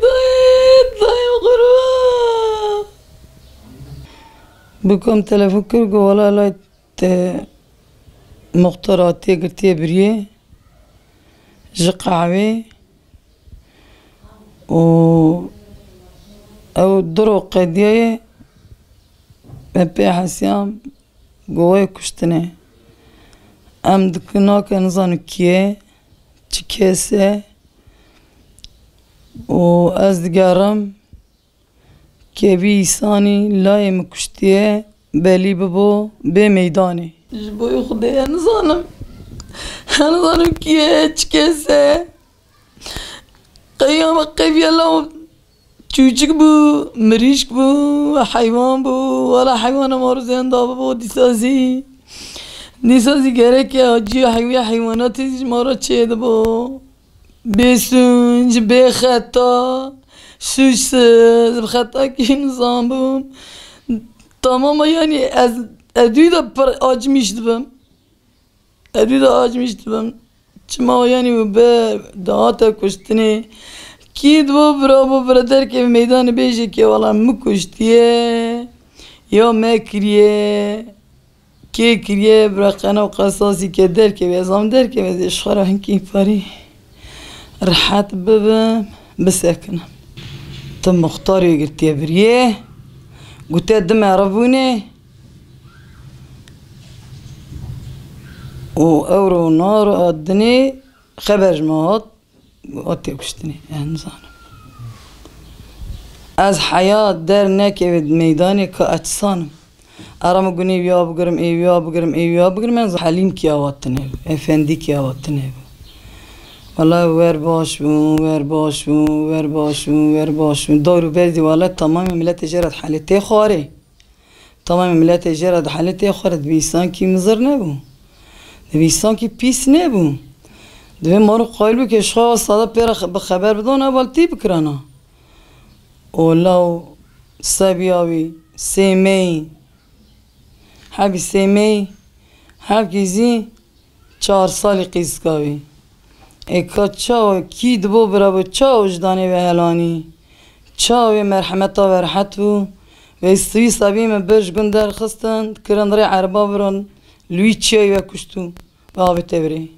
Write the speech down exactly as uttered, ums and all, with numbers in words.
Dayê, dayê, qurban. Bi kom telefon kir, got, "Wala lay te muxtar hatiye girtiye biriye ji qehwê û ew du roj qediyaye, me pê hesiyan, got wê kuştine." Em dikin nake, nizanim kî ye, çi kes e û ez digerim. Kevî îsanî layê min kuştiye, belî bibo bê meydanê. Ji bo Xwedê ez nizanim. Ez nizanim kî ye, çi kes e. Qeyama qeviye law çûçik bû, mirîşk bû, heywan bû. Wala heywana ma ro zênda bibo dîsa zî. Dîsa zî gerek e acî heywiya heywanatê zî ji ma re çêdibo. Bê sûc, bê xeta, sûcsiz, bi xetakî nizan bûm. Tamama, yanî ez, ez dû de pir acmîş dibim. Ez dû de acmîş dibim. Çima, yanî wî bi dihate kuştinê. Kî dibo bira bo bira derkeve meydanê bêje ke wala min kuştiye, ya me kiriye. Kê kiriye bira qena û qesasî ke derkeve, ez am derkeve, ez ê ji xwe re hinkî parî rehet bibim, bisekinim. Ti muxtarê girtiye biriye, gote di merivûnê û ew ro naro a dinê xeber ji me hat. Got tê kuştinê, ez nizanim. Ez heya der nekeve meydanê ka ez çisanim. Ara min gunê wiya bigirim, ê wiya bigirim, ê wiya bigirim, ez helîm kiya wa tine bû, efendî kiya wa tine bû. Wala wer baş bû, wer baş bû, wer baş bû, wer baş bû. Dor û ber zî wala tamamê miletê jê re dihelê tê xwarê. Tamamê miletê jê re dihelê tê xwarê, divê îsankî mizir nebû. Divê îsankî pîs nebû. Divê maro qayil bû ke ji xwe sada pê re xe-, bi xeber bidon, hevaltî bikirana. Ola û sebiya wî, sêmeyî, hebî sêmeyî, hebkî zî çar salî qîzika wî. Ê ka çawa kî dibo bira bo, çawa wijdanê ve helanî? Çawa wê merhemeta ve rehet bû? Wê stûyî sabî min bir ji gund derxistin, kirin rê erba virin, li wî çiyayî ve kuşt û ve avête virê.